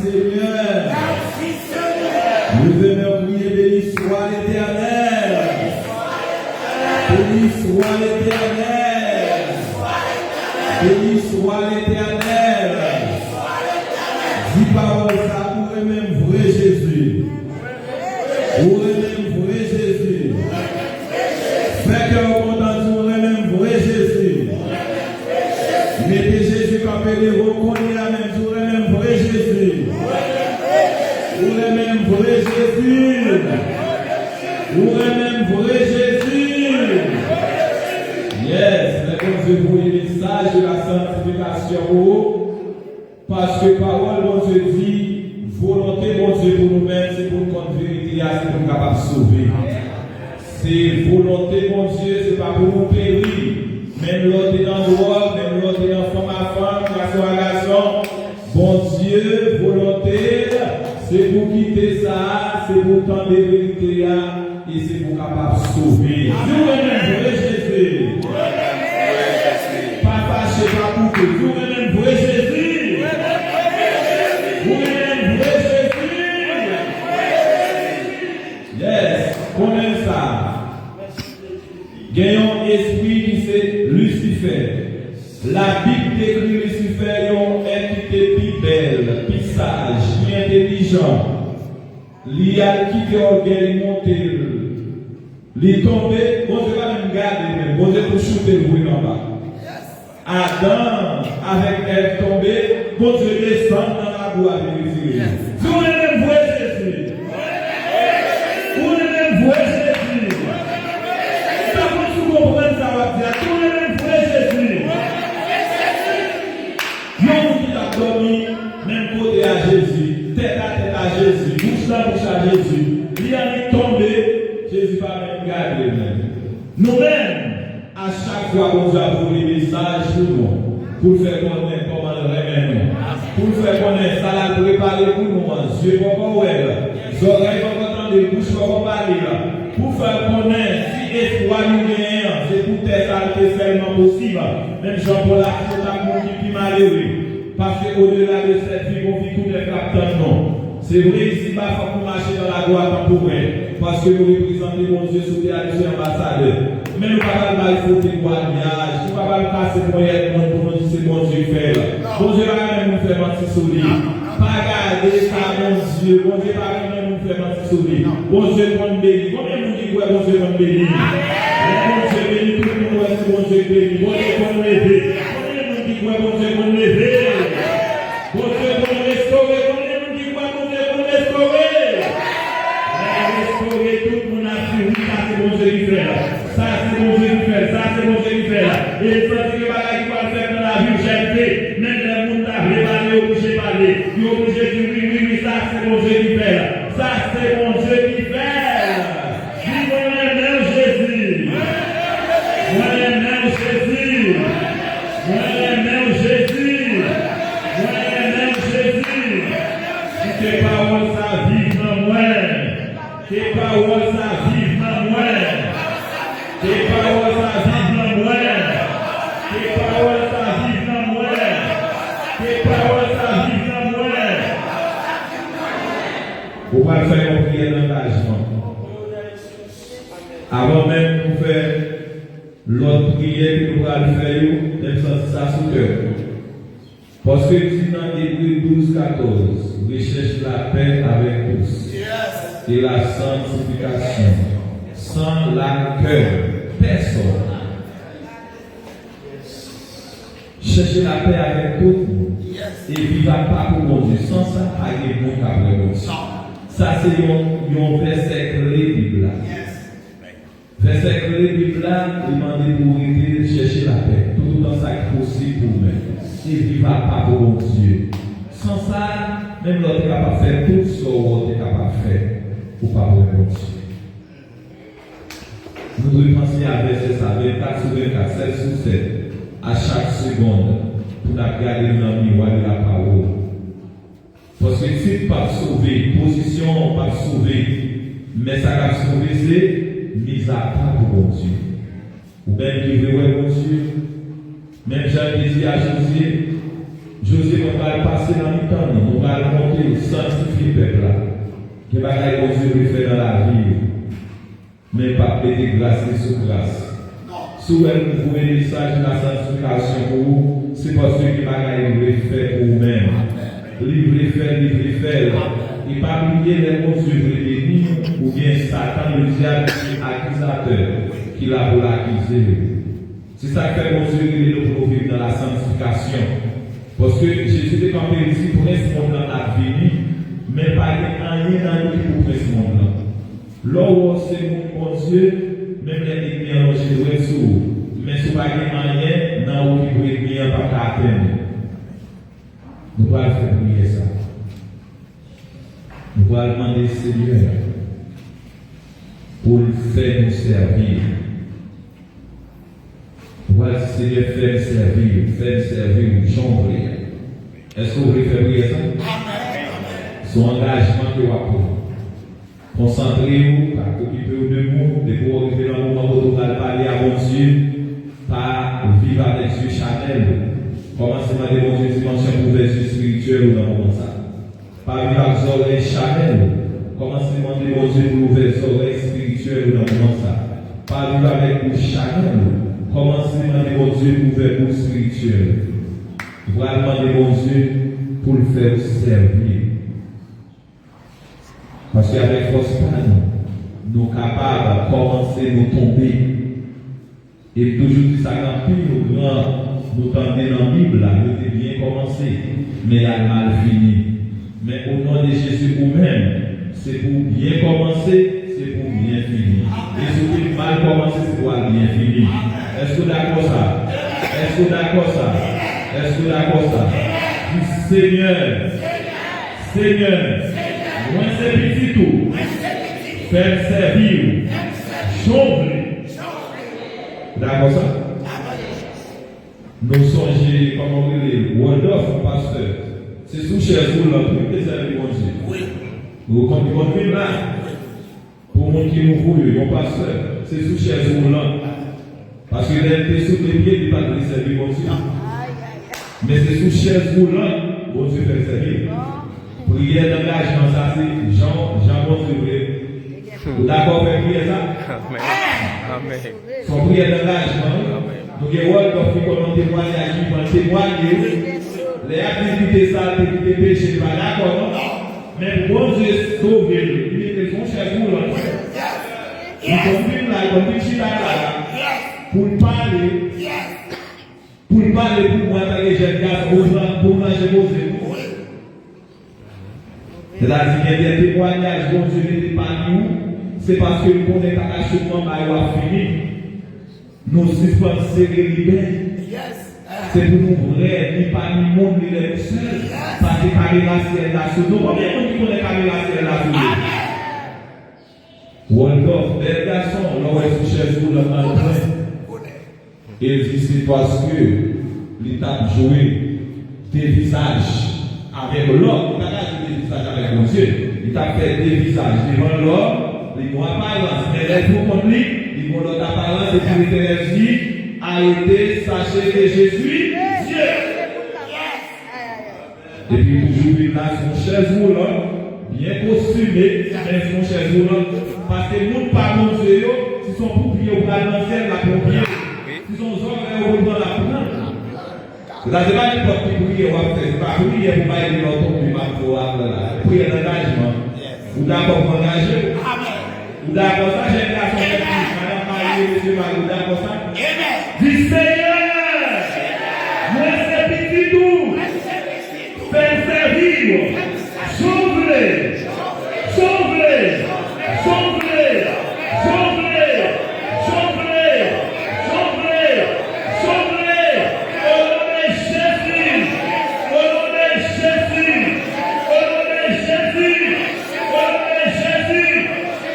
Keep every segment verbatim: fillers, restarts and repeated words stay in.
Seigneur. Levez main, priez, béni soit l'Éternel. Béni soit l'Éternel. Béni soit l'Éternel. Di pawòl sa, ou renmen m vre, Jezi. Ou renmen m vre, Jezi. Fè kè w kontan, di ou renmen m vre, Jezi. Mete Jezi kanpe devan w kounye a menm, di ou renmen m vre, Jezi. Ou renmen m vre, Jezi. Ou renmen m vre, Jezi. Yes, lè Bondye voye mesaj de la santifikasyon pou ou, paske pawòl Bondye di, volonte Bondye pou nou menm, se pou n konn verite a, se pou n kapab sove. Se volonte Bondye, se pa pou nou peri. Menm lè w te nan dwòg, menm lè w te nan fanm a fanm, gason a gason, Bondye, volonte l, se pou kite sa a, se pou tande verite a, e se pou kapab sove. Si w renmen vre Jezi, pa fache, pa koupe. Si w renmen vre Jezi, ou renmen vre Jezi. Yes, konnen sa. Gen yon espri ki se Lisifè. Labib dekri Lisifè yon èt ki te pi bèl, pi saj, pi entelijan. Li al kite ògèy monte l. Li tonbe, Bondye pa menm gade l menm. Bondye tou choute l voye l anba. Adan avèk Èv tonbe, Bondye desann nan labou a vin retire yo. Si w renmen vre Jezi, ou renmen vre Jezi, m pa konn si w konprann sa w ap di a. Si w renmen vre Jezi, yon moun ki t ap dòmi menm kote a Jezi, tèt a tèt a Jezi, bouch nan bouch a Jezi, li annik tonbe, Jezi pa menm gade l menm. Nou menm, a chak fwa Bondye ap voye mesaj pou nou, pou l fè konnen kòman l renmen nou, pou l fè konnen sa l al prepare pou nou an, zye poko wè l, zòrèy poko tande l, bouch poko pale l, pou fè konnen si espwa nou genyen an, se pou tè sa l te sèlman posib, menm jan Pòl ap di yo t ap moun ki pi malere. Paske odela de sèt vi, gon vi tou nèf k ap tann nou. Se vre, isiba, fòk nou mache nan lagwa tanporè, paske nou reprezante Bondye sou tè a, nou se anbasadè. Men nou pa pral bay fo temwayaj, nou pa pral kase ponyèt moun pou nou di se Bondye k fè l. Bondye pa renmen moun fè manti sou li. Pa gade sa Bondye, Bondye pa renmen moun fè manti sou li. Bondye konn beni. Konbyen moun ki kwè Bondye konn beni? Lè Bondye beni, tout moun wè se Bondye k beni. Bondye konn leve. Konbyen moun ki kwè Bondye konn leve? Bondye konn restore. Konbyen moun ki kwè Bondye konn restore? Lè l restore, tout moun ap di, wi, sa se Bondye ki fè l. Sa se Bondye ki fè l. Sa se Bondye ki fè l. E m santi gen bagay ki pral fèt nan lavi w, J F P. Menm lè moun ta vle pale, yo oblije pale. Yo oblije di, wi, wi, wi, sa se Bondye ki fè l. Sa se Bondye ki fè l. Di, mwen renmen w, Jezi. Mwen renmen w, Jezi. Mwen renmen w, Jezi. Mwen renmen w, Jezi. Kite pawòl sa viv nan mwen. Ke pawòl sa viv nan mwen. Ke pawòl sa viv nan mwen. Ke pawòl sa viv nan mwen. Ke pawòl sa viv nan mwen. Ou pral fè yon priyè d'angajman. Avan menm nou fè lòt priyè ke nou pral fè yo, men m santi sa sou kè m. Paske di nan Ebre douz katòz, recherchez la paix avec tous et la sanctification, sans laquelle personne. Chèche lapè avèk tout moun e viv apa pou Bondye. San sa, pa gen moun k ap wè Bondye. Sa se yon, yon vèsè kle Bib la. Vèsè kle Bib la, li mande pou w rete chèche lapè, toutotan sa ki posib pou ou menm, e viv apa pou Bondye. San sa, menm lè w te kapab fè tout sa w wè w te kapab fè, ou p ap wè Bondye. Nou dwe panse a vèsè sa vennkat sou vennkat, sèt sou sèt, a chak segonn, pou n ap gade nou nan miwa de lapawòl. Paske tit p ap sove, pozisyon p ap sove, men sa k ap sove se miz apa pou Bondye. Ou menm ki vle wè Bondye, menm jan l te di a Jozye, Jozye, mwen pral pase nan mitan nou, nou pral monte, Sanktifye pèp la. Gen bagay Bondye vle fè nan lavi yo. Men l p ap mete gras li sou gras. Si w wè nou voye mesaj la santifikasyon pou ou, se paske gen bagay li vle fè pou ou menm. Li vle fè l, li vle fè l. E pa bliye, lè Bondye vle beni w, ou gen Satan, ledyab, ki akizatè, ki la pou l akize w. Se sa k fè Bondye rele nou pou nou viv nan la santifikasyon. Paske Jezi te kanpe, li di, prens mond lan ap vini, men pa gen anyen nan nou ki pou prens mond lan. Lè w wè w se moun Bondye, menm lè ènmi an lonje dwèt sou ou, men si w pa gen anyen nan ou ki pou ènmi an p ap ka atenn ou. Nou pral fè priyè sa. Nou pral mande Senyè pou l fè nou sèvi l. Ou pral di, Senyè, fè m sèvi w, fè m sèvi w jan w vle a. Èske w vle fè priyè sa? Se yon angajman ke w ap pran. Konsantre w, pa okipe w de moun. Depi w rive nan moman kote w pral pale a Bondye, pa viv avèk zye chanèl ou. Kòmanse mande Bondye dimansyon pou ouvè zye espirityèl ou nan moman sa. Pa viv ak zòrèy chanèl ou. Kòmanse mande Bondye pou l ouvè zòrèy espirityèl ou nan moman sa. Pa viv avèk bouch chanèl ou. Kòmanse mande Bondye pou l ouvè bouch espirityèl ou. Ou pral mande Bondye pou l fè w sèvi l. Paske avèk fòs pa nou, nou kapab kòmanse, nou tonbe. E m toujou di sa, gen anpil gran nou tande nan Bib la, yo te byen kòmanse, men y al mal fini. Men o non de Jezi, ou menm, se pou w byen kòmanse, se pou w byen fini. E si w te mal kòmanse, se pou w al byen fini. Èske w dakò sa? Èske w dakò sa? Èske w dakò sa? Di, Senyè, Senyè, mwen se pitit ou. Fè m sèvi w jan w vle. Ou dakò sa? Nou sonje, kòman w rele l, Waldorf, yon pastè. Se sou chèz woulant wi l te sèvi Bondye. Ou konn li konn vin la? Pou moun ki nouvo yo, yon pastè, se sou chèz woulant. Paske lè l te sou de pye, li pa t vle sèvi Bondye. Men se sou chèz woulant Bondye fè l sèvi l. Priyè dangajman sa, se jan, jan Bondye vle. Ou dakò fè priyè sa? Amèn. Amèn. Se yon priyè dangajman, wi. Amèn. Nou gen Waldorf ki konn yon temwayaj vivan, l temwaye, wi. Lè y ap diskite sa, l te kite peche, l pa dakò, non? Men pou Bondye sove l, li mete l sou yon chèz woulant. Li konn vin la, li konn vin chita la, pou l pale, pou l pale pou mwen antanke jèn gason, pou l, pou l ranje koze m. Sètadi, gen de temwayaj Bondye mete pami ou, se paske l konnen katastwòf manman yo ap fini. Nou sispann sere liben. Se pou nou vrè, ni pa ni moun, ni lè nou sèl. Paske kamera syèl la sou nou. Konbyen moun ki konnen kamera syèl la sou nou? Waldorf, bèl gason, lè w wè sou chèz woulant nan pwen. E l di se paske li t ap jwe de vizaj avèk lòm. Li pa ka jwe de vizaj avèk Bondye. Li t ap fè de vizaj devan lòm, li gon aparans. Men lè l pou kont li, li gon lòt aparans, epi Letènèl di, arrêtez, sachez que je suis Dieu. Epi toujou vin la sou yon chèz woulant, byen kostime, men sou yon chèz woulant. Paske moun pa Bondye yo, si se yon poupye yo pral nan syèl, l ap poupye. Si se yon zòrèy yo pran, l ap pran. Se ta se pa nenpòt ki priyè w ap fè, se pa priyè pou bay li lè w tonbe, m ap fè w apre la. Priyè dangajman. Ou dakò pou angaje w? Ou dakò sa, jèn gason, jèn fi, madanm marye, mesye marye, ou dakò sa? Di, Senyè, mwen se pitit ou. Fè m sèvi w. Jan w vle. Jan w vle. Jan w vle. Jan w vle. Jan w vle. Jan w vle. Jan w vle. O non de Jezi. O non de Jezi. O non de Jezi. O non de Jezi.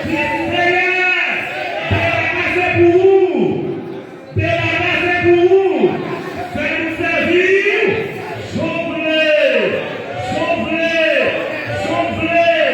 Di, Senyè, bèl la pase pou ou. Bèl la pase pou ou. Fè nou sèvi w. Jan w vle. Jan w vle. Jan w vle.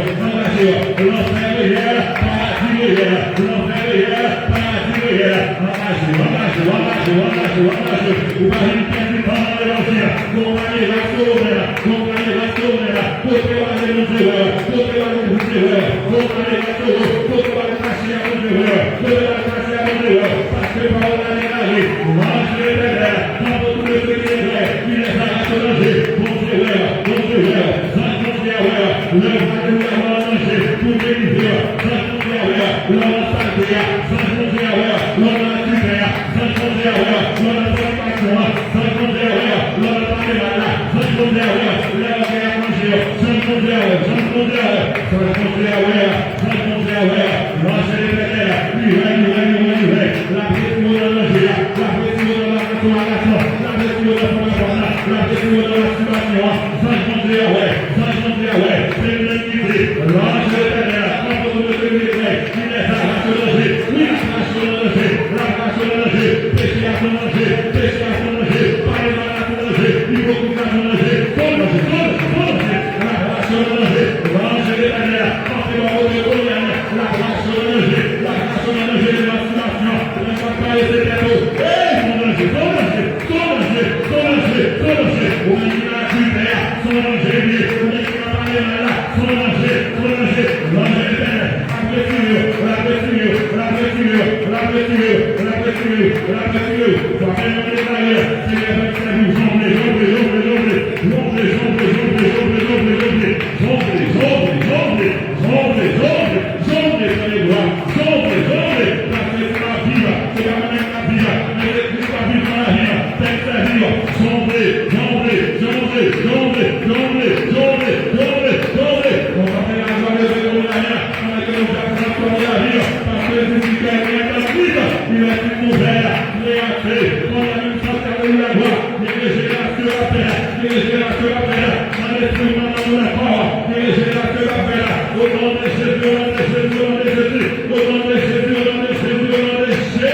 angaje w. Lanfè reyèl, paradi reyèl. Lanfè reyèl, paradi reyèl. Angaje w, angaje w, angaje w, angaje w, angaje w. Ou pa vin pèdi tan nan levanjil. Gon pale rase w la, gon pale rase w la. Kote w ale, Bondye wè w. Kote w ale, Bondye wè w. Gon pale rase w, kote w ale, Kote w ale pase a Bondye wè w. Kote w ale pase a Bondye wè w. Paske pawòl la deklare, lanj Letènèl kanpe tou le feu ki deklare, ki lè sa rase w danje. Bondye wè w, Bondye wè w, zanj Bondye a wè w. Lè w pale ou la wè w an danje, pou delivre w, zanj Bondye a wè w. Lè w nan salte a, zanj Bondye a wè w. Lè w nan adiltè a, zanj Bondye a wè w. Lè w nan fònikasyon an, zanj Bondye a wè w. Lè w nan pale mal la, zanj Bondye a wè w. Lè w gen a manje, zanj Bondye a wè w. Zanj Bondye a wè w. Zanj Bondye a wè w. Zanj Bondye a wè, lanj Letènèl, li wè, li wè, li wè, li wè. L ap retire w nan danje a, l ap retire w nan maton a gason, l ap retire w nan fòm a fòm nan, l ap retire w nan mastibasyon an. Zanj Bondye a wè, zanj Bondye a wè. Se li menm ki di, lanj Letènèl kanpe tou le feu ki deklare, ki lè sa rase w danje. Wi, l ap rase w nan danje, l ap rase w nan danje. Peche a se yon danje, peche a se yon danje. Pale mal la se yon danje, ipokrit la se yon danje. Fo danje, fo danje, fo danje. L ap rase w nan danje. Lanj Letènèl kanpe bò kote w kounye a, l ap rase w nan danje, l ap rase w nan danje de mastibasyon, lè w ap pale de tèt ou. Ey, se yon danje, se yon danje, se yon danje, se yon danje, se yon danje. Ou menm ki nan adiltè a, se yon danje li ye. Ou menm ki nan pale mal la, se yon danje, se yon danje. Lanj Letènèl ap retire w, l ap retire w, l ap retire w, l ap retire w, l ap retire w, l ap retire w, l ap retire w. Fò ke nou deklare, Senyè, fè m sèvi w, zonble, zonble, zonble, zonble. Zonble, zonble, zonble, zonble, zonble, zonble. Zonble, zonble, zonble, zonble, zonble, tande vwa. Zonble, zonble, paske se lavi a, se pa mwen menm k ap viv, men se Kris k ap viv nan lavi a, fè m sèvi w. Zonble, zonble, zonble, zonble, zonble, zonble, zonble, zonble. Bon, sa fè lajwa leve kounye a, pandan ke nou ap transfòme lavi a, paske Jezi Kris li entanjib, il est une nouvelle créature. Kounye a menm sa, alelouya, glwa. Gen rejenerasyon k ap fèt la. Gen rejenerasyon k ap fèt la. Nan lespri m, nan nanm mwen, nan kò a. Gen rejenerasyon k ap fèt la. Au nom de Jésus, au nom de Jésus, au nom de Jésus. Au nom de Jésus, au nom de Jésus, au nom de Jésus.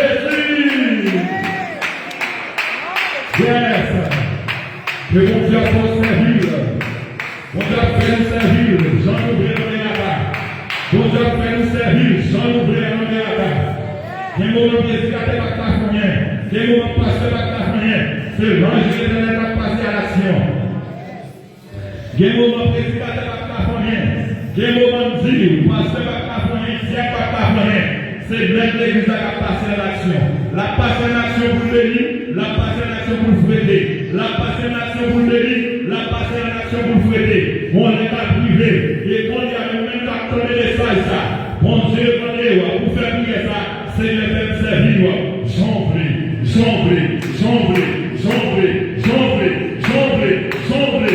Yes. Ke Bondye ap fè w sèvi l. Bondye ap fè nou sèvi l jan nou vle nan meyata. Bondye ap fè nou sèvi l jan nou vle nan meyata. Gen moman predikatè pa t ka fè anyen. Gen moman pastè pa t ka fè anyen. Se lanj Letènèl k ap pase a laksyon. Gen moman predikatè pa t ka fè anyen. Gen moman m di w, pastè pa t ka fè anyen, dyèk pa t ka fè anyen. Se mèt legliz la k ap pase an aksyon. L ap pase an aksyon pou l beni, l ap pase an aksyon pou l frete. L ap pase an aksyon pou l beni, l ap pase an aksyon pou l frete. Yon lè k ap rive, e kounye a nou menm k ap tande mesaj sa, Bondye mande w pou fè priyè sa, Senyè, fè m sèvi w. Jan w vle, jan w vle, jan w vle, jan w vle, jan w vle,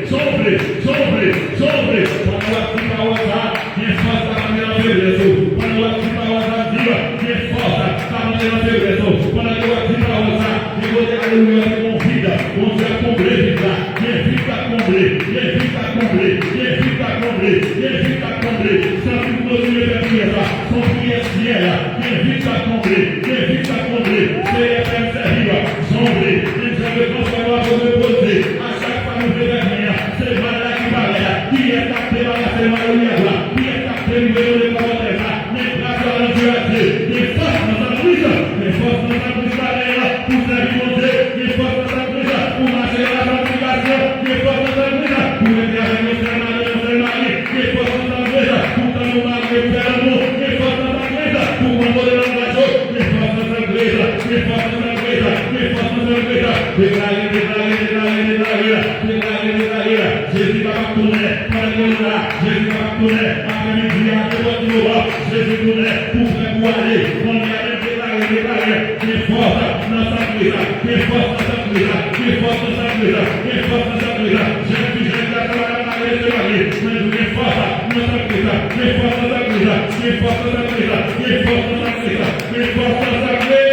jan w vle, jan w vle, jan w vle, jan w vle, jan w vle, jan w vle. Pandan w ap di pawòl sa, gen fòs k ap antre nan feblès ou. Pandan w ap di pawòl sa, di, gen fòs k ap antre nan feblès ou. Pandan ke w ap di pawòl sa, gen kote, alelouya, se yon vid. Bondye ap konble vid la. Gen vid k ap konble. Gen vid k ap konble. Gen vid k ap konble. Gen vid k ap konble. Santi pou kontinye fè priyè sa. Se yon priyè syèl. Gen vid k ap konble. Gen vid k ap konble. Seyè, fè m sèvi w. Jan w vle. Menm jan ke transfòmatè w poze. A chak fwa nou vle fè byen, se mal la ki parèt. Kiyès k ap debarase mal ou ye a? Kiyès k ap delivre nou de kòmantè sa? Men gras a Bondye a Dye. Gen fòs nan sant Kris. Gen fòs nan sant Kris la genyen pou sèvi Bondye. Gen fòs nan sant Kris pou mache nan la santifikasyon. Gen fòs nan sant Kris pou rete avèk yon sèl mari, yon sèl mari. Gen fòs nan sant Kris pou tann yon mari pou fè lanmou. Gen fòs nan sant Kris pou konn kote langaj yo. Gen fòs nan sant Kris. Gen fòs nan sant Kris. Gen fòs nan sant Kris. Deklare, deklare, deklare, deklare. Deklare, deklare. Jezi kapab tounen. Pandan ke nou la, Jezi kapab tounen. Aprèmidi a, nenpòt ki nou wè, Jezi tounen pou fè kou ale. Kounye a menm, deklare, deklare. Gen fòs nan sant Kris. Gen fòs nan sant Kris. Gen fòs nan sant Kris. Gen fòs nan sant Kris. Jèn fi, jèn gason, madanm, mari, mesye, mari. Mwen di w gen fòs nan sant Kris. Gen fòs nan sant Kris. Gen fòs nan sant Kris. Gen fòs nan sant Kris. Gen fòs nan sant Kris.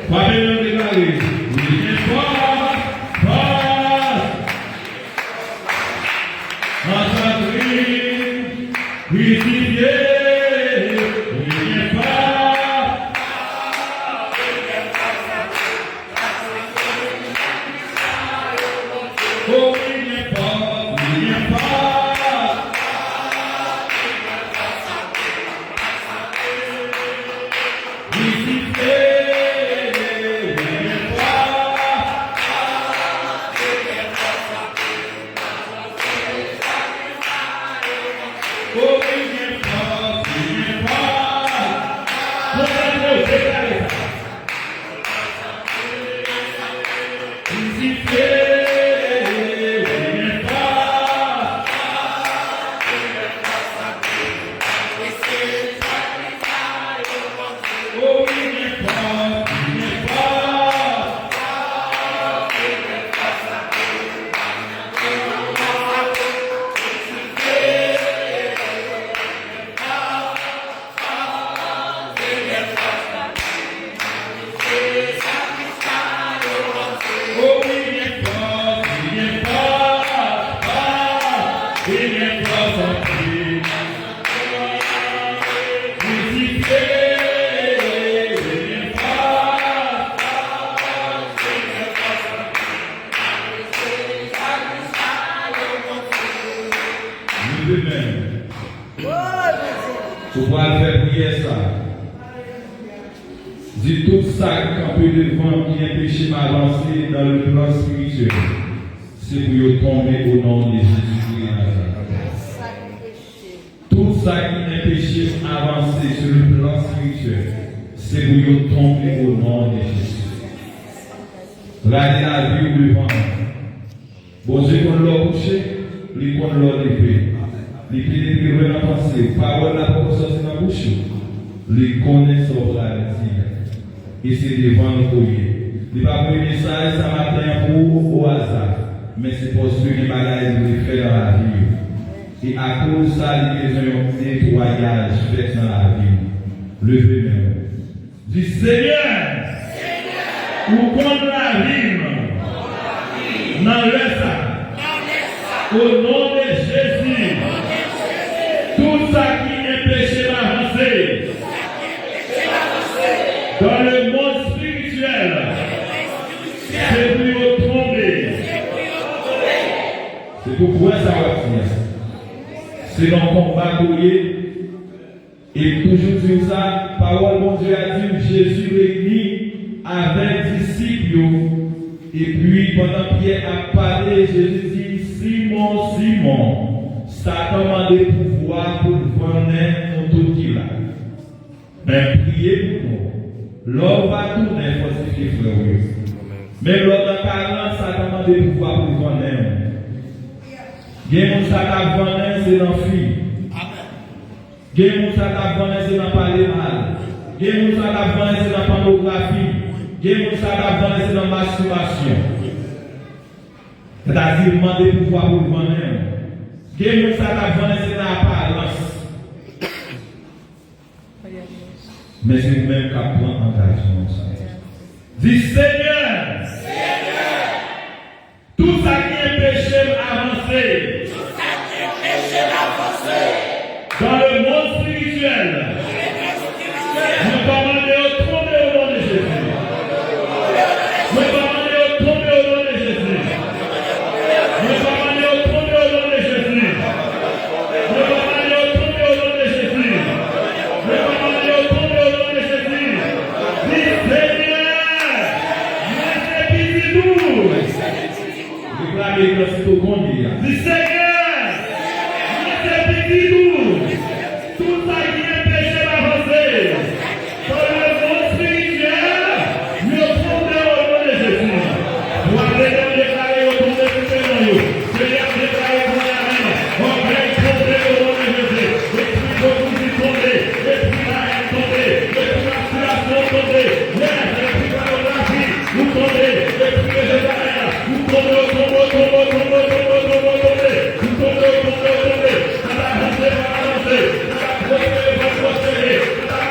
Frape men w, deklare. Wi, gen fòs, fòs. Nan sant Kris, krisifye, wi, gen fòs. O, wi, gen fòs, wi, gen fòs. Leve men w. Ou pral fè priyè sa. Di, tout sa ki kanpe devan m ki anpeche m avanse dans le plan spirituel, se pou yo tonbe au nom de Jésus-Christ de Nazareth. Tout sa ki anpeche m avanse sur le plan spirituel, se pou yo tonbe au nom de Jésus. Rale lavi w devan mwen. Bondye konn lè w kouche, li konn lè w leve. Li penetre jwenn nan panse w. Pawòl la poko sòti nan bouch ou. Li konnen sa w pral di a. E se devan l pou l ye. Li pa voye mesaj sa maten an pou ou o aza, men se paske gen bagay li vle fè nan lavi w. E akoz sa, li bezwen yon netwayaj fèt nan lavi w. Leve men w. Di, Senyè, ou konn lavi m nan lè sa. O non de Jezi, tout sa ki enpeche m avanse dans le monde spirituel, se pou yo tonbe. Se pou kwè sa w ap di a. Se nan konba ke w ye. E m toujou di w sa, pawòl Bondye a di w, Jezi reyini avèk disip yo. Epi, pandan Pyè ap pale, Jezi di, Simon, Simon, Satan mande pouvwa pou l vann Nou tout ki la. Men priye pou nou. Lè w va tounen, fòtifye frè w yo. Men lè w nan karant, Satan mande pouvwa pou l vannen w. Gen moun Satan ap vannen se nan fi. Gen moun Satan ap vannen se nan pale mal. Gen moun Satan ap vannen se nan pònografi. Gen moun Satan ap vannen se nan mastibasyon. Sètadi, mande pouvwa pou l vannen w. Gen moun Satan ap vannen se nan aparans. Men se ou menm k ap pran angajman sa. Di, Senyè, tout sa ki enpeche m avanse dans le monde spirituel, mwen kòmande yo tonbe o non de Jezi. Mwen kòmande yo tonbe o non de Jezi. Mwen kòmande yo tonbe o non de Jezi. Mwen kòmande yo tonbe o non de Jezi. Mwen kòmande yo tonbe o non de Jezi. Di, Senyè, mwen se pitit ou. Deklare nan sit ou kounye a. Di, Senyè, mwen se pitit ou. Tout sa ki enpeche m avanse. Dans le monde spirituel, yo tonbe o non de Jezi. Bwa de Leon deklare yo tonbe sou chemen yo. Senyè, m deklare kounye a menm, ògèy tonbe o non de Jezi. Espri ipokrizi tonbe. Espri layèn tonbe. Espri mastibasyon tonbe. Yes, espri pònografi, ou tonbe. Espri rejte pale a, ou tonbe, ou tonbe, ou tonbe, ou tonbe, ou tonbe, ou tonbe, ou tonbe. Ou tonbe, ou tonbe, ou tonbe. Sa ta avanse, pa avanse. Sa ta pwospere, pa pwospere. Sa ta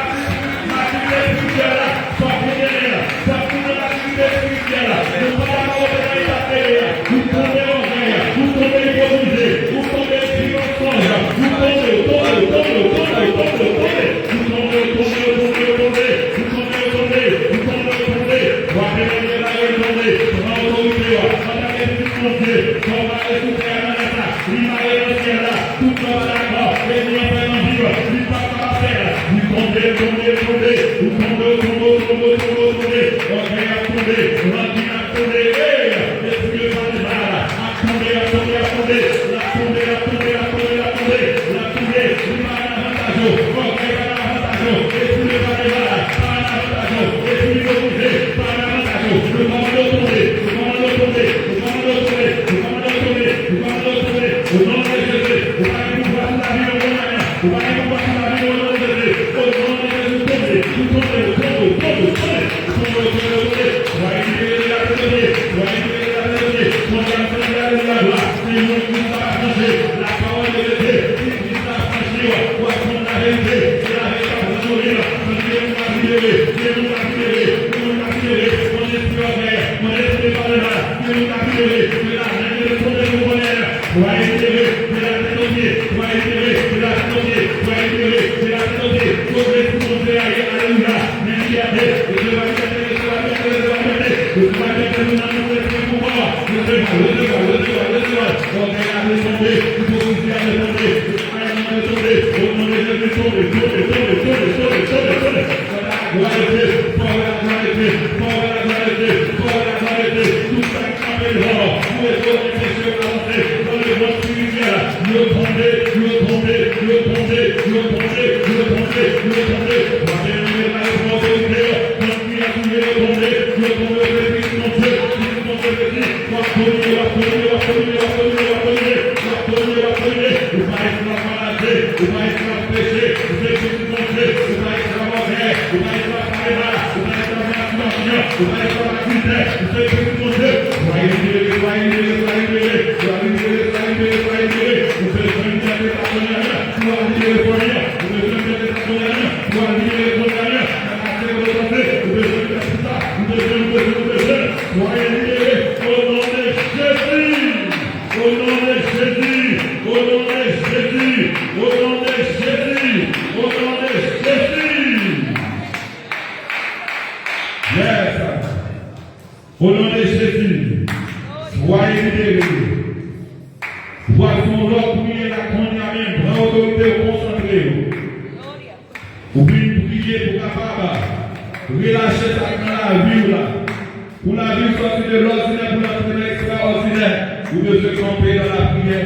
matirite espirityèl la, sa w genyen an. Sa w genyen matirite espirityèl la. Nou pa dakò avèk sa k ap peye a. Ou tonbe ògèy, ou tonbe ipokrizi, ou tonbe espri mansonj, ou tonbe, ou tonbe, ou tonbe, ou tonbe, ou tonbe, ou tonbe. Ou tonbe, ou tonbe, ou tonbe, ou tonbe. Ou tonbe, ou tonbe, ou tonbe. Bwa de Leon deklare yo tonbe. Pran otorite w. Antanke pitit Bondye, sa w mare sou tè a nan lè sa, li mare nan syèl la. Tout sa w pa dakò, ènmi an fè nan vi w, li p ap kapab fè l. Li tonbe, tonbe, tonbe. Ou tonbe, ou tonbe, ou tonbe, ou tonbe, ou tonbe. Ògèy ap tonbe, rankin ap tonbe. Ey! Espri de fè mal ap tonbe, ap tonbe, ap tonbe. L ap tonbe, l ap tonbe, l ap tonbe, l ap tonbe. L ap tonbe. Li pa nan avantaj ou. Ògèy pa nan avantaj ou. Espri de fè mal pa nan avantaj ou. Espri de ipokrizi pa nan avantaj ou. Yo kòmande w tonbe. Yo kòmande w tonbe. Yo kòmande w tonbe. Yo kòmande w tonbe. Yo kòmande w tonbe. O non de Jezi. Ou pa gen pouvwa sou lavi yo kounye a. Ou pa gen pouvwa sou lavi yo o non de Jezi. O non de Jezi, tonbe. Ou tonbe, ou tonbe, ou tonbe, ou tonbe. Ou tonbe, ou tonbe, ou tonbe. Ou a libere de la tèt de Dye. Ou a libere de la tèt de Dye. Kounye a, kounye a, kounye a, glwa. Se yon Legliz la pa chanje. La pawòl de Dye. Legliz la pa chanje. W ap konn laverite. Se laverite k ap rann ou lib. Tandike moun k ap libere. Se moun k ap libere. Se moun k ap libere. Konn espri ògèy. Konn espri de pale mal. Se moun k ap libere. Se lajan ki te tonbe sou kounye a. Soyez libérés de la tête aux pieds. Soyez libérés de la tête aux pieds. Soyez libérés de la tête aux pieds. Kote Espri Bondye a ye, alelouya. Men libète. Resevwa libète, resevwa libète, resevwa libète. Resevwa libète pou nanm ou, pou espri, pou kò. Resevwa, resevwa, resevwa, resevwa. Ògèy la dwe tonbe. Ipokrizi a dwe tonbe. Layèn nan dwe tonbe. O non de Jezi, tonbe, tonbe, tonbe. Fò w wè laglwa de Dye. Fò w wè laglwa de Dye. Fò w wè laglwa de Dye. Fò w wè laglwa de Dye. Tout sa ki kanpe devan w, pou rezoud enpeche yo avanse nan lemonn espirityèl. Yo tonbe, yo tonbe, yo tonbe, yo tonbe, yo tonbe, yo tonbe. W ap deklare pran otorite yo, kont ki a touye yo tonbe, yo tonbe, yo se pitit Bondye, pitit Bondye redi. W ap domine, w ap domine, w ap domine, w ap domine, w ap domine, w ap domine, w ap domine. Ou pa esklav maladi, ou pa esklav peche, ou se pitit Bondye, ou pa esklav ògèy, ou pa esklav pale mal, ou pa esklav mastibasyon, ou pa esklav adiltè, ou se pitit Bondye. Soyez libérés, soyez libérés, soyez libérés, soyez libérés, soyez libérés, soyez libérés. Ou bezwen libète sa kounye a, pou w al libere fanmi an. Ou bezwen libète sa kounye a, pou w al libere fanmi an. Nan katye kote w sòti, ou bezwen libète sa. Ou bezwen, ou bezwen, ou bezwen. Soyez libérés au nom de Jésus. Au nom de Jésus, au nom de Jésus, au nom de Jésus, au nom de Jésus. Yes. Au nom de Jésus, soyez libérés. W ap fè yon lòt priyè la kounye a menm, pran otorite w, konsantre w. Ou vin priye pou kapab relache sa k nan lavi w la. Pou lavi w sòti de lòdinè pou l antre nan ekstraòdinè, ou bezwen kanpe nan lapriyè.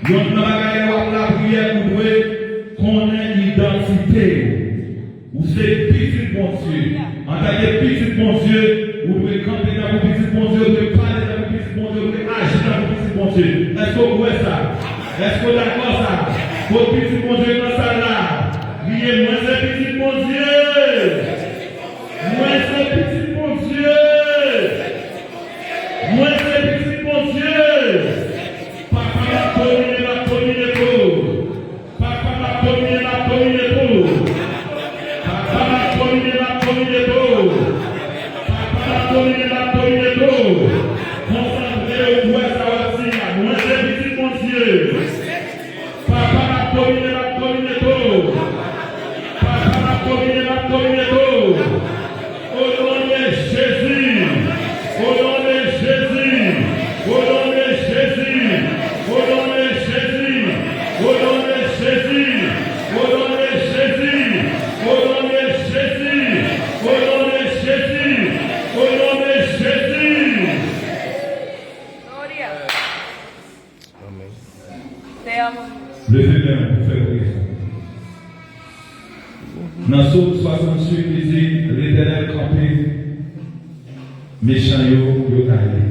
Yonn nan bagay lè w ap lapriyè, ou dwe Konnen idantite w. Ou se pitit Bondye. Antanke pitit Bondye, ou dwe kanpe tankou pitit Bondye, ou dwe pale tankou pitit Bondye, ou dwe aji tankou pitit Bondye. Èske w kwè sa? Èske w dakò sa? Kot pitit Bondye nan sal la? Kriye, mwen se pitit Bondye! Mwen se pitit Bondye! Mwen se pitit Bondye! Papa m ap domine, m ap domine tou! Papa m ap domine, m ap domine tou! Papa m ap domine, m ap domine tou! Papa m ap domine, m ap domine tou! Konsantre w pou wè sa w ap di a. Mwen se pitit Bondye! Papa m ap domine, m ap domine tou! Papa m ap domine, m ap domine tou! Au nom de Jésus! Au nom de Jésus! Au nom de Jésus! Au nom de Jésus! Au nom de Jésus! Au nom de Jésus! Au nom de Jésus! Au nom de Jésus! Au nom de Jésus! Leve men w pou fè priyè sa. Nan Sòm swasanntuit, li di, Letènèl kanpe, mechan yo, yo gaye.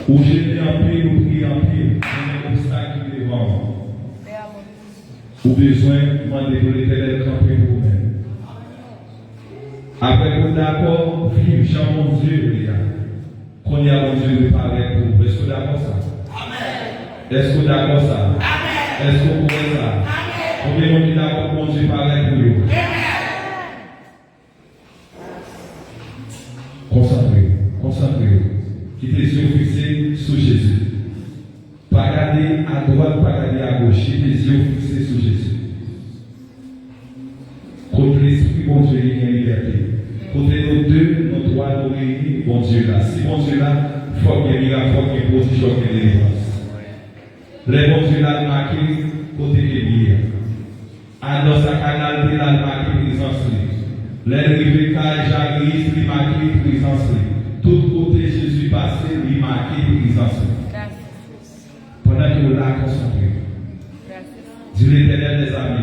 Ou jene anpil, ou priye anpil, men gen obstak ki devan w. Ou bezwen mande pou Letènèl kanpe pou ou menm. Apre ke w dakò, viv jan Bondye vle a. Kounye a, Bondye dwe parèt pou ou. Èske w dakò sa? Èske w dakò sa? Èske w kwè sa? Konbyen moun ki dakò pou Bondye parèt pou yo? Konsantre w, konsantre w. Kite zye w fikse sou Jezi. Pa gade adwat, pa gade agoch. Kite zye w fikse sou Jezi. Kot Lespri Bondye ye, gen libète. Kote nou de, nou twa, nou reyini, Bondye la. Si Bondye la, fòk gen mirak, fòk gen pwodij, fòk gen delivrans. Lè Bondye la, l make kote ke l ye a. Alò sa kanal te la, l make prezans li. Lè l rive kay Jayis, li make prezans li. Tout kote Jezi pase, li make prezans li. Pandan ke w la, konsantre w. Di, Letènèl dèzame,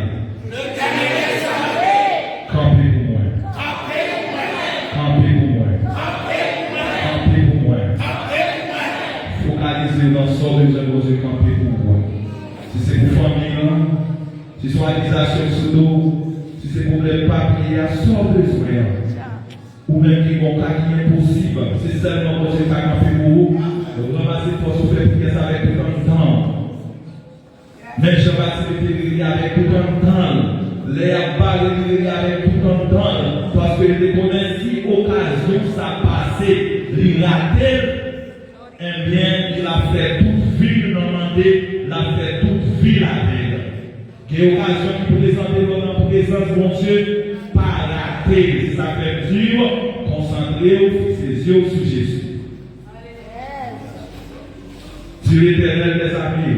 kanpe pou mwen. Kanpe pou mwen. Kanpe pou mwen. Fokalize w nan sa w bezwen Bondye kanpe pou ou a. Si se pou fanmi an, si se yon akizasyon sou do w, si se pwoblèm papye a, sa w bezwen an. Ou menm ki gon ka ki enposib, se sèlman Bondye ka kanpe pou ou. Ranmase fòs ou, fè priyè sa avèk tout anndan w. Men Jan Batis te rele avèk tout anndan l. Lè y ap bare, li rele avèk tout anndan l, paske l te konnen si okazyon sa pase, li rate l, ebyen, l ap fè tout vi l nan mande, l ap fè tout vi l avèg. Gen okazyon ki prezante nou nan prezans Bondye, pa rate l. Se sa k fè m di w, konsantre w, fikse zye w sou Jezi. Di, Letènèl dèzame,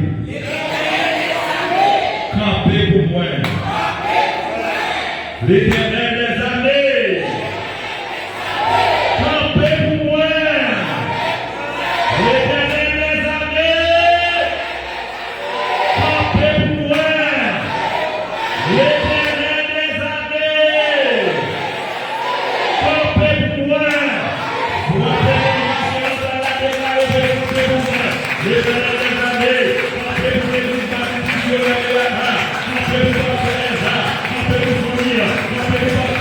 kanpe pou mwen. Letènèl dèzame, kanpe pou mwen. Letènèl dèzame, kanpe pou mwen. Letènèl dèzame, kanpe pou mwen. Bondye delivrans nan sal la deklare pou kanpe pou mwen. Letènèl dèzame, kanpe pou legliz Batis Misyonè Merata. Kanpe pou pastè Elza. Kanpe pou fanmi an. Kanpe pou pastè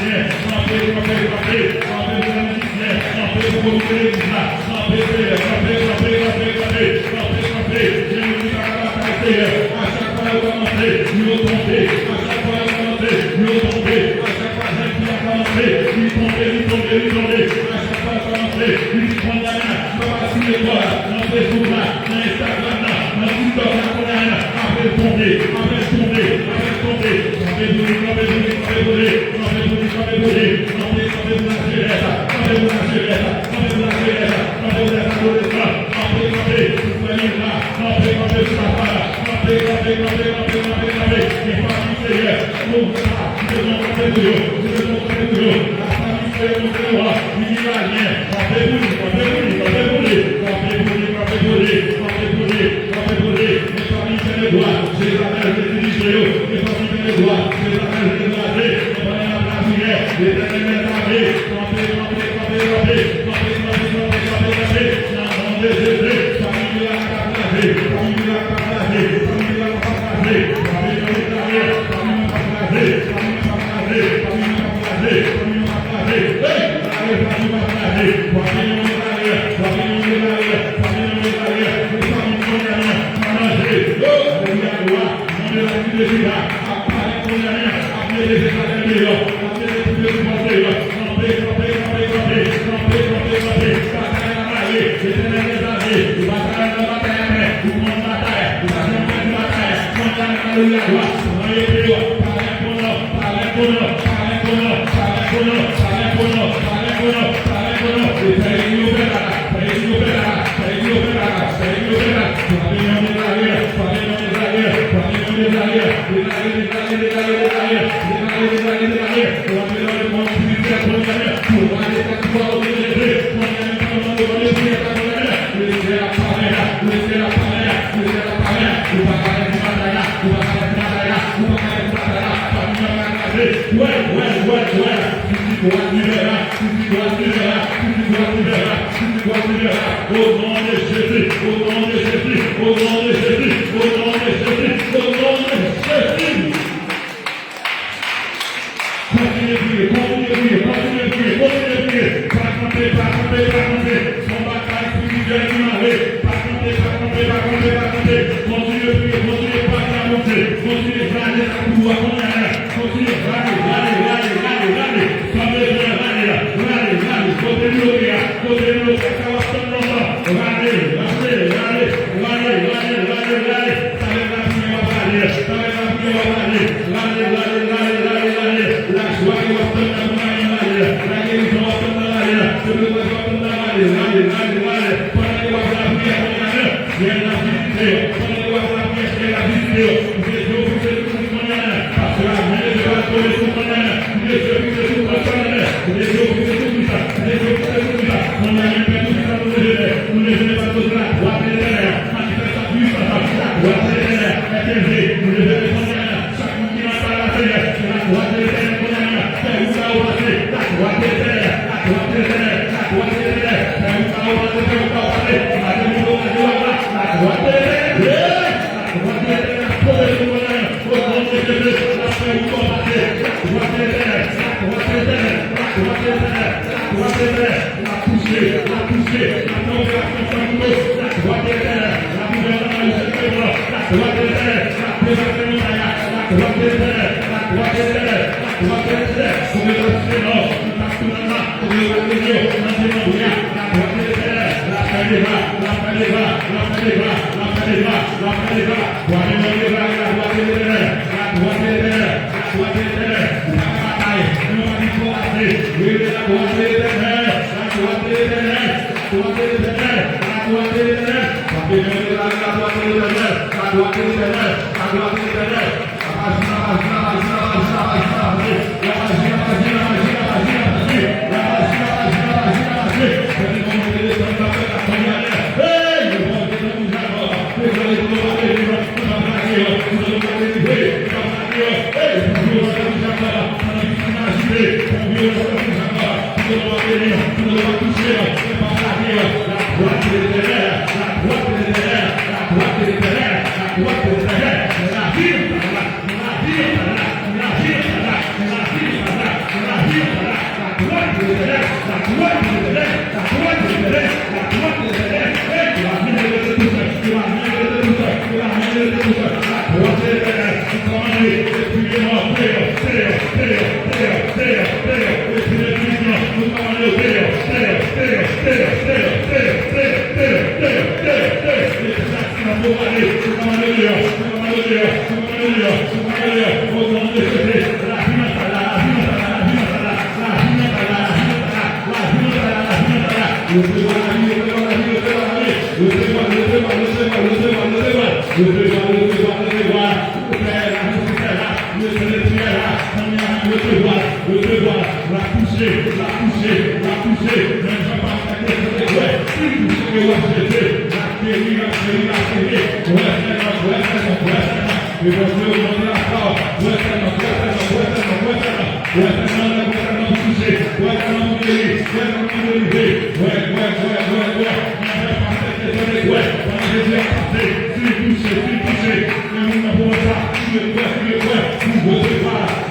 Kanpe, kanpe, kanpe, kanpe pou mizisyen, kanpe pou komite legliz la, kanpe, Seyè, kanpe, kanpe, kanpe, kanpe, kanpe, kanpe, gen moun ki pa ka batay, Seyè, a chak fwa yo kòmanse, yo tonbe, a chak fwa yo kòmanse, yo tonbe, a chak fwa jèn fi a kòmanse, li tonbe, li tonbe, li tonbe, a chak fwa yo kòmanse, li di kounye a, yo pa siye kò a, nan Facebook la, nan Instagram la, nan TikTok la, kounye a, apre l tonbe, apre l tonbe, apre l tonbe, kanpe pou li, kanpe pou li, kanpe pou li, kanpe pou li, kanpe pou li, kanpe, kanpe pou Nazarèt, kanpe pou Nazarèt, kanpe pou Nazarèt, kanpe pou Nazarèt, kanpe, kanpe pou frè Mila, kanpe, kanpe pou papa, kanpe, kanpe, kanpe, kanpe, kanpe, kanpe, gen fanmi Seyè, nou sa, ki te nan kanpe pou yo, ki te nan kanpe pou yo, la fanmi Seyè, nou te yo, li gen lalyen, kanpe pou li, kanpe pou li, kanpe pou li, kanpe pou li, kanpe pou li, kanpe pou li, kanpe pou li, gen fanmi Seyè, Jezabèl te dirije yo, gen fanmi Seyè, Jezabèl te kraze, men pandan n ap lapriyè, Letènèl lèzame, kanpe, kanpe, kanpe, kanpe, kanpe, kanpe, kanpe, kanpe, kanpe, nan non de Jezi, fanmi Mila pa kraze, fanmi Mila pa kraze, fanmi Mila pa kraze, kanpe nan Letènèl, fanmi mwen pa kraze, fanmi mwen pa kraze, fanmi mwen pa kraze, fanmi mwen pa kraze, hey, ale fanmi pa kraze, w ap gen yon Mila, w ap gen yon Mila, w ap gen yon Mila, men fanmi mwen pa kraze, yo, alelouya, glwa, non de la tribi de Jida, ap parèt kounye a, ap mete Jezabèl deyò, ap mete tout lespri fòs deyò. Kanpe, kanpe, kanpe, kanpe, kanpe, kanpe, kanpe. Batay la mare, Letènèl lèzame, batay la nan batay la men, ou konn batay, ou pa janm pèdi batay, kounye a, alelouya, glwa, pran epe yo, parèt kounye a, parèt kounye a, parèt kounye a, parèt kounye a, parèt kounye a, parèt kounye a, parèt kounye a, e fè yo fè bagay, fè yo fè bagay, fè yo fè bagay, fè yo fè bagay, frape nan men la riyè, frape nan men la riyè, frape nan men la riyè, Wè, wè, wè, wè. Fizi dwat libere, fizi dwat libere, fizi dwat libere, fizi dwat libere. Au nom de Jésus, au nom de Jésus, au nom de Jésus, au nom de Jésus, au nom de Jésus. Kontinye priye, kontinye priye, kontinye priye, kontinye priye. Pa kanpe, pa kanpe, pa kanpe. Gon batay espirityèl ki mare. Pa kanpe, pa kanpe, pa kanpe, pa kanpe. Kontinye priye, kontinye pale a Bondye. Kontinye rale lakou a kounye a. Kontinye rale, rale, rale, rale, rale. Sa bezwen rale a, rale, rale. Kote nou ye a, kote nou ye a, sa w ap tann lontan. Rale, rale, rale, rale, rale, rale, rale. Talè lapriyè w ap rale, talè lapriyè w ap rale. Rale, rale, rale, rale, rale. Lajwa ke w ap tann nan pou mari rale. Lagerizon w ap tann nan rale. Delivrans w ap tann nan rale. Rale, rale, rale. Pandan ke w ap lapriyè kounye a, syèl la vizite yo. Pandan ke w ap lapriyè, syèl la vizite yo. Mete yo pou se tout moun kounye a. Pastè a, mete yo pou se tout moun kounye a. Mete yo pou se tout moun kounye a. Mete yo pou se tout moun sa. Mete yo pou se tout moun sa. Kounye a, men pèp ou ki sa nou bezwen fè. Nou bezwen fè kote la. Wa de Letènèl. Manifeste sa pwisans la. Wa de Letènèl. Èt elve. Nou bezwen fè kounye a. Chak moun ki nan sal la, Senyè, ke ladwat de Letènèl kounye a, fè wout la yo pase, ladwat de Letènèl, ladwat de Letènèl, ladwat de Letènèl, fè wout la yo pase, fè wout la yo pase, maten moun yo pase wè la, ladwat de Letènèl, hey! Ladwat de Letènèl ap pwoteje nou kounye a, o non de Jezi, l ap fè wout la yo pase, ladwat de Letènèl, ladwat de Letènèl, ladwat de Letènèl, ladwat de Letènèl. N ap pouse, n ap pouse, n ap nan operasyon san kouto, ladwat de Letènèl, n ap ouvè nan yo sèt pèp la, ladwat de Letènèl, n ap depase montay la, ladwat de Letènèl, ladwat de Letènèl, ladwat de Letènèl, kote yo pral touche nò, nou pral tounen la, kote yo pral touche yo, nan demanbre a, ladwat de Letènèl, l ap fè dega, l ap fè dega, l ap fè dega, l ap fè dega, l ap fè dega, twazyèm nan dega, ladwat de Letènèl, ladwat de Letènèl, ladwat de Letènèl, ou pa ka batay, ou pa ka batay, rele ladwat de Letènèl. Ladwat de Letènèl, ladwat de Letènèl, ladwat de Letènèl. Frape nan men la, ladwat de Letènèl, ladwat de Letènèl, ladwat de Letènèl. Lavaji, lavaji, lavaji, lavaji, lavaji, lavaji. Lavaji, lavaji, lavaji, lavaji, lavaji. Lavaji, lavaji, lavaji, lavaji. Fè devan mwen desann nan fè la konnyane. Hey! Devan mwen desann nan fè la konnyane.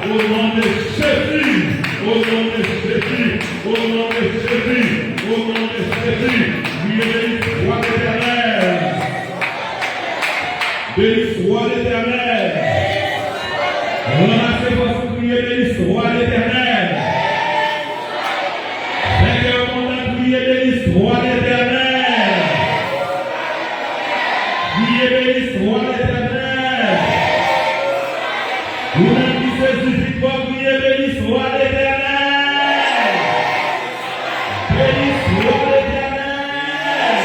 Au nom de Jésus, au nom de Jésus, au nom de Jésus, au nom de Jésus, priye Letènèl. Béni soit l'Éternel. Ranmase fòs ou, kriye, béni soit l'Éternel. Fè kè w kontan, kriye, béni soit l'Éternel. Kriye, béni soit l'Éternel. Ou menm ki sezi viktwa, kriye, béni soit l'Éternel. Béni soit l'Éternel.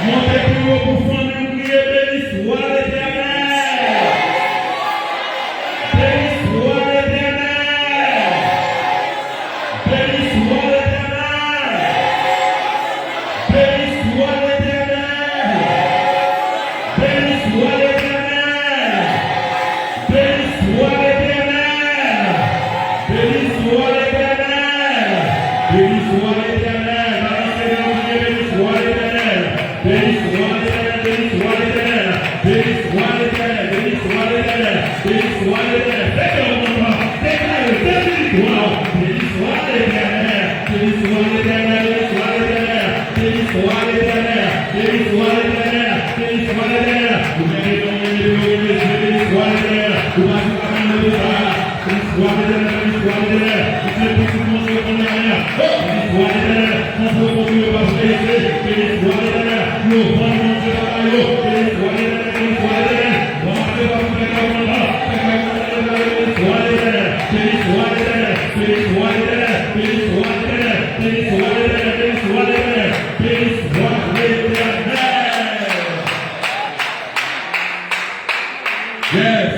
Monte pi wo pou fanmi w, kriye, béni soit l'Éternel. Béni soit l'Éternel. Béni soit l'Éternel. Béni soit l'Éternel. Béni soit l'Éternel. Béni soit l'Éternel. Béni soit l'Éternel. Béni soit l'Éternel. Balanse men w, kriye, béni soit l'Éternel. Béni soit l'Éternel, béni soit l'Éternel, béni soit l'Éternel, béni soit l'Éternel, béni soit l'Éternel. Fè kè w kontan, deklare, sezi viktwa. Béni soit l'Éternel, béni soit l'Éternel, béni soit l'Éternel, béni soit l'Éternel, béni soit l'Éternel, béni soit l'Éternel. Ou mèt non, ou mèt non, ou mèt non, béni soit l'Éternel. Ou pa di pa mèt non, sa. Béni swa Letènèl, béni swa Letènèl. Misye pitit Bondye kounye a la. Oh, béni swa Letènèl. Kontre kontre yo pa fè efè. Béni swa Letènèl. Yo vann Bondye bagay yo. Béni swa Letènèl, béni swa Letènèl. Ranmase pa pou fè kay kontan. Fè kay kontan Letènèl, béni swa Letènèl. Béni swa Letènèl, béni swa Letènèl, béni swa Letènèl, béni swa Letènèl, béni swa Letènèl, béni swa Letènèl. Yes.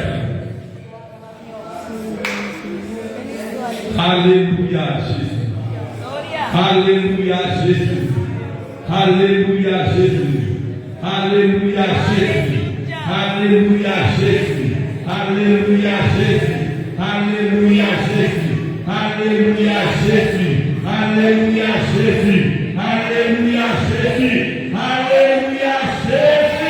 Alelouya, Jezi. Alelouya, Jezi. Alelouya, Jezi. Alelouya, Jezi. Alelouya, Jezi. Alelouya, Jezi. Alelouya, Jezi. Alelouya, Jezi. Alelouya, Jezi.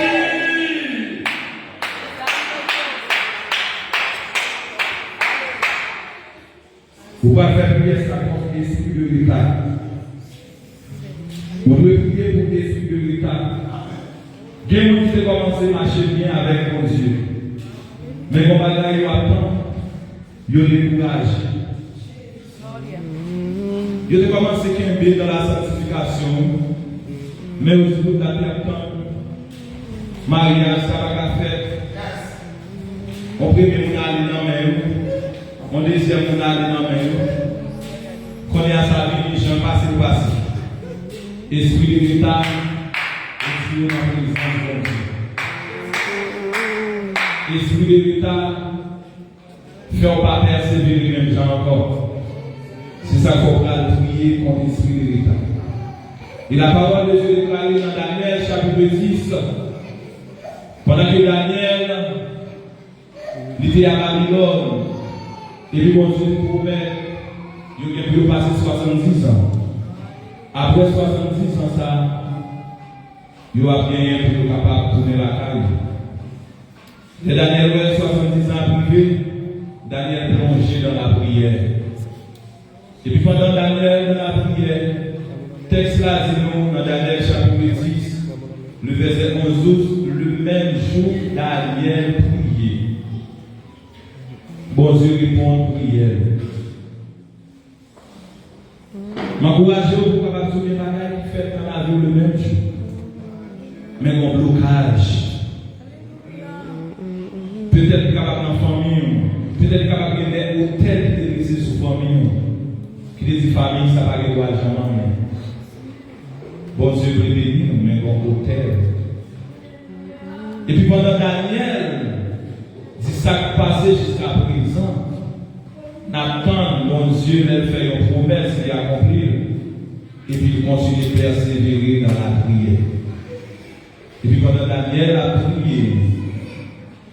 Ou pa fè priyè sa kont espri de reta. Ou dwe priye pou espri de reta. Gen moun ki te kòmanse mache byen avèk Bondye. Men gon bagay yo ap tann, yo dekouraje. Yo te kòmanse kenbe dans la sanctification, men yo di tout la te ap tann. Maryaj sa pa ka fèt. Yon premye moun ale nan men yo, yon dezyèm moun ale nan men yo. Kounye a sa vini jan pase l pase. Espri de reta retire w nan prezans Bondye. Espri de reta fè w pa pèsevere menm jan ankò. Se sa k fè w pral priye kont espri de reta. E la parole de Dieu déclare dans Daniel chapitre dix, pandan ke Danyèl, li te a Babilòn, epi Bondye te pwomèt yo gen pou yo pase swasanndiz an. Apre swasanndiz an sa, yo ap genyen pou yo kapab tounen lakay yo. Lè Danyèl wè swasanndiz an ap rive, Danyèl plonje dans la prière. Epi pandan Danyèl nan lapriyè, tèks la di nou nan Danyèl chapit dis, le vèsè onz, douz, le menm jou Danyèl priye. Bondye reponn priyè l. M ankouraje w pou w kapab di w gen bagay ki fèt nan lavi w le menm jou. Men gen yon blokaj. Petèt li kapab nan fanmi w. Petèt li kapab gen de otèl ki te drese sou fanmi w, ki te di fanmi sa pa gen dwa janm anyen. Bondye vle beni nou, men gen yon otèl. Epi pandan Danyèl di sa k pase jiska prezan, n ap tann Bondye lè l fè yon pwomès, li akonpli l, epi l kontinye pèsevere nan lapriyè. Epi pandan Danyèl ap priye,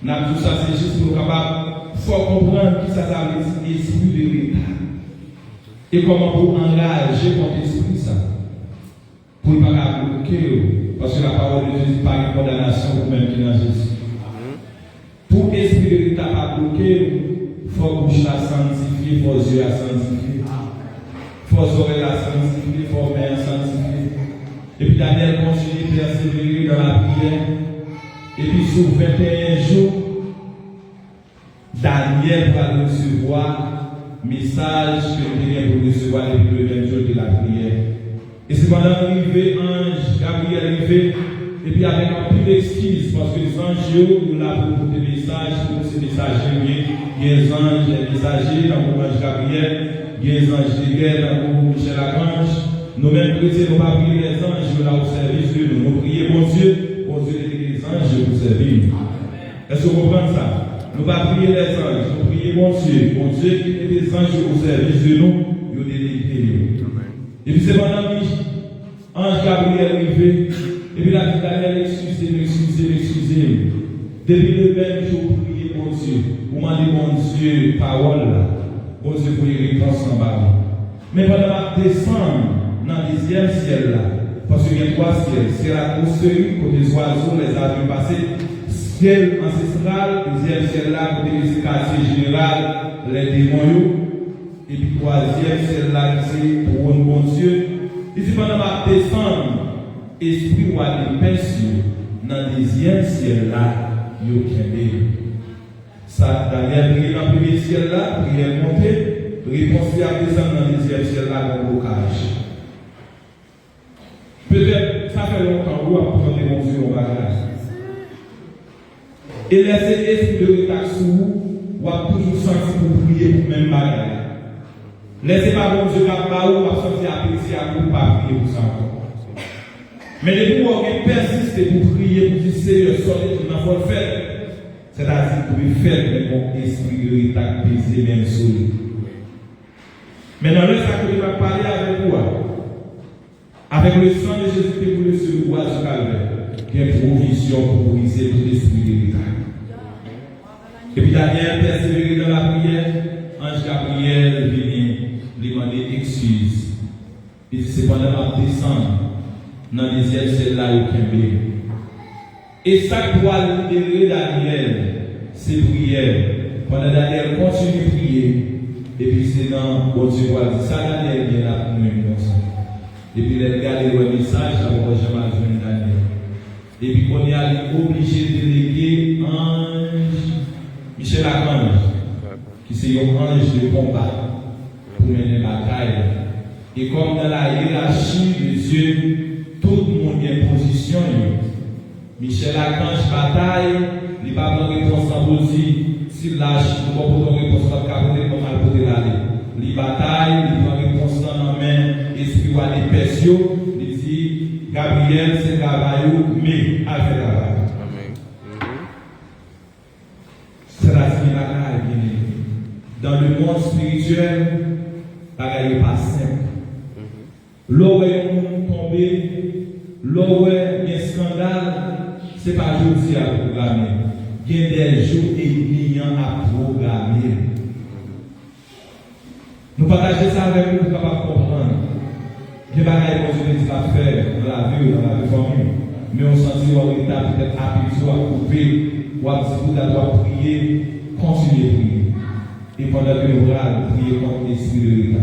n ap di w sa se jis pou nou kapab fè w konprann kisa sa vle di espri de reta. E kòman pou w anraje kont espri sa. Pou l pa ka bloke w, paske lapawòl de Dye di pa gen kondanasyon pou menm ki nan Jezi. Pou espri de reta pa bloke w, fò bouch la sanntifye, fò zye a sanntifye, fò zòrèy la sanntifye, fò men an sanntifye. Epi Danyèl kontinye pèsevere nan lapriyè. Epi sou venteyen jou, Danyèl pral resevwa mesaj ke l te gen pou l resevwa depi le menm jou de lapriyè. E sepandan, rive, anj Gabriyèl rive, epi avèk anpil eskiz, paske zanj yo, yo la pou yo pote mesaj, pou se mesaje yo ye. Gen zanj, lè mesaje, tankou anj Gabriyèl, gen zanj de gè, tankou Michel Archange. Nou menm kretyen, nou pa priye lèzanj, yo la o sèvis de nou. Nou priye Bondye, Bondye te mete zanj yo pou sèvi nou. Èske w konprann sa? Nou pa priye lèzanj, nou priye Bondye. Bondye ki mete zanj yo o sèvis de nou, yo delege yo. Epi sepandan, anj Gabriyèl rive, epi l ap di Danyèl, eskize m, eskize m, eskize m. Depi le menm jou ou priye Bondye, ou mande Bondye pawòl la, Bondye voye repons lan ba ou. Men pandan m ap desann nan dezyèm syèl la, paske gen twa syèl, syèl atmosferik, kote zwazo, lèzavyon pase, syèl ansestral, dezyèm syèl la, kote ki se katye jeneral lèdemon yo, epi twazyèm syèl la, ki se twòn Bondye. Li di, pandan m ap desann, espri wa de Pès yo nan dezyèm syèl la, yo kenbe m. Sa Danyèl priye nan premye syèl la, priyè l monte, repons li ap desann nan dezyèm syèl la, gen blokaj. Petèt, sa fè lontan w ap tande Bondye yon bagay. E lè se espri de reta k sou ou, w ap toujou santi pou w priye pou menm bagay la. Lè se pa Bondye k ap ba ou, w ap santi apeti ak ou pa priye pou sa ankò. Men depi w wè w gen pèsiste pou priye, pou di, Seyè, sa w te di m nan, fò l fèt. Sètadi, dwe fèt, men gon espri de reta k peze menm sou li. Men nan lè sa kote m ap pale avèk ou a, avec le sang de Jésus qui coule sur le bois du Calvaire, gen pwovizyon pou brize tout espri de reta. Epi Danyèl pèsevere nan lapriyè, anj Gabriyèl vini, li mande eskiz. Li di, sepandan m ap desann nan dezyèm syèl la, yo kenbe m. E sa k pral libere Danyèl, se priyè. Pandan Danyèl kontinye priye, epi se nan Bondye pral di, sa Danyèl gen la pou mwen konsa. Epi lè l gade, l wè mesaj la poko janm al jwenn Danyèl. Epi kounye a, li oblije delege anj Michel Archange, ki se yon anj de konba, pou mennen batay la. E kòm dans la hiérarchie de Dieu, tout moun gen pozisyon yo. Michel Archange batay, li pa pran repons lan pou l di, si l lach, ou pa pote yon repons, l ap ka pote l, ban m al pote l ale. Li batay, li pran repons lan nan men espri wa de Pès yo, li di, Gabriyèl, se travay ou, men al fè travay ou. Sètadi gen bagay, byeneme. Dans le monde spirituel, bagay yo pa senp. Lè w wè yon moun tonbe, lè w wè gen eskandal, se pa jodi a pwograme. Gen de jou enmi an ap pwograme l. Nou pataje sa avèk ou pou w kapab konprann. Gen bagay Bondye te di l ap fè nan lavi w, nan lavi fanmi w. Men w santi w an reta, petèt apeti w ap koupe, w ap di pou dat w ap priye, kontinye priye. E pandan ke nou pral priye kont espri de reta.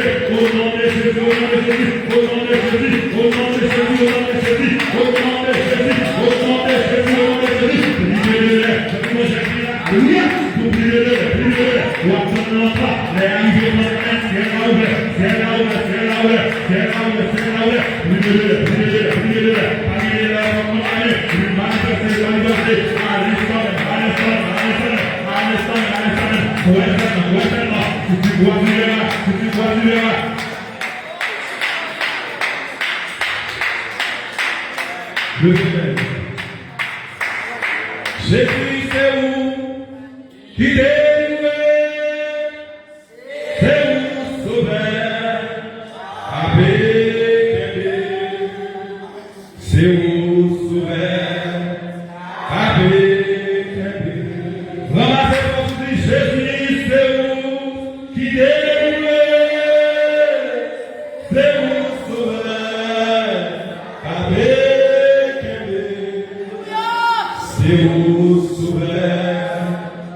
Au nom de Jésus, au nom de Jésus, au nom de Jésus, au nom de Jésus, au nom de Jésus, au nom de Jésus, au nom de Jésus, au nom de Jésus, au nom de Jésus, libérez-les, libérez-les, libérez-les, libérez-les, w ap tann nan anba, lè a rive nan syèl la ouvè, syèl la ouvè, syèl la ouvè, syèl la ouvè, syèl la ouvè, libérez-les, libérez-les, libérez-les, pa kite lè a konn ale, manifeste, manifeste, a lenstan menm, a lenstan menm, a lenstan menm. Alestan, alestan, wè sèlman, wè sèlman. Pitit bwa di lè a, pitit bwa di lè a. Jezi, se ou ki delivre, se ou sovè, kape kenbe. Se ou sovè, kape kenbe. Ranmase fòs ou di, Jezi, se ou ki delivre. Se ou sovè, kape kenbe. Se ou sovè,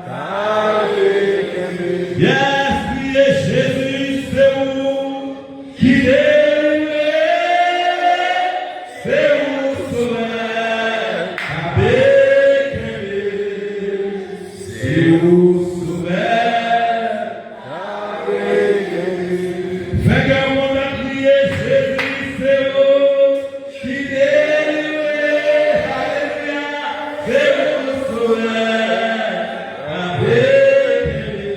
kape kenbe. Yes, kriye, Jezi, se ou ki delivre, se ou sovè, kape kenbe, se ou sovè, kape kenbe. Fè kè mond lan kriye, Jezi, se ou ki delivre, alelouya, se ou sovè, kape kenbe.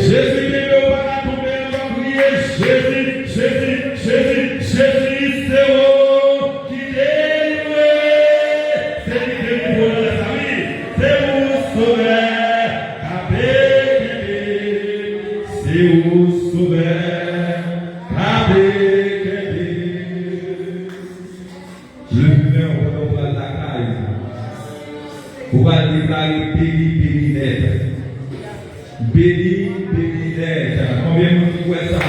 Jezi kenbe w pa ka tonbe, ann va priye. Jezi, Jezi, Jezi, Jezi, se ou ki delivre. Se li ki delivre w nan sa wi. Se ou sovè, kape kenbe. Se ou sovè, kape kenbe. Leve men w pandan w pral lakay ou. Ou pral deklare beni, beni nèt. Beni, beni nèt. Konbyen moun ki kwè sa?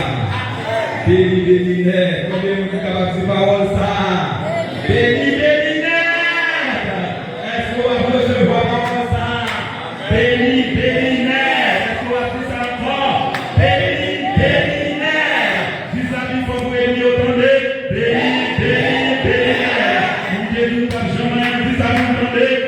Beni, beni nèt. Konbyen moun ki kapab di pawòl sa? Beni, beni nèt. Èske w ap resevwa pawòl sa? Beni, beni nèt. Èske w ap di sa ankò? Beni, beni nèt. Di sa pi fò pou ènmi yo tande. Beni, beni, beni nèt. Moun Bondye di ou p ap janm anyen, di sa pou yo tande.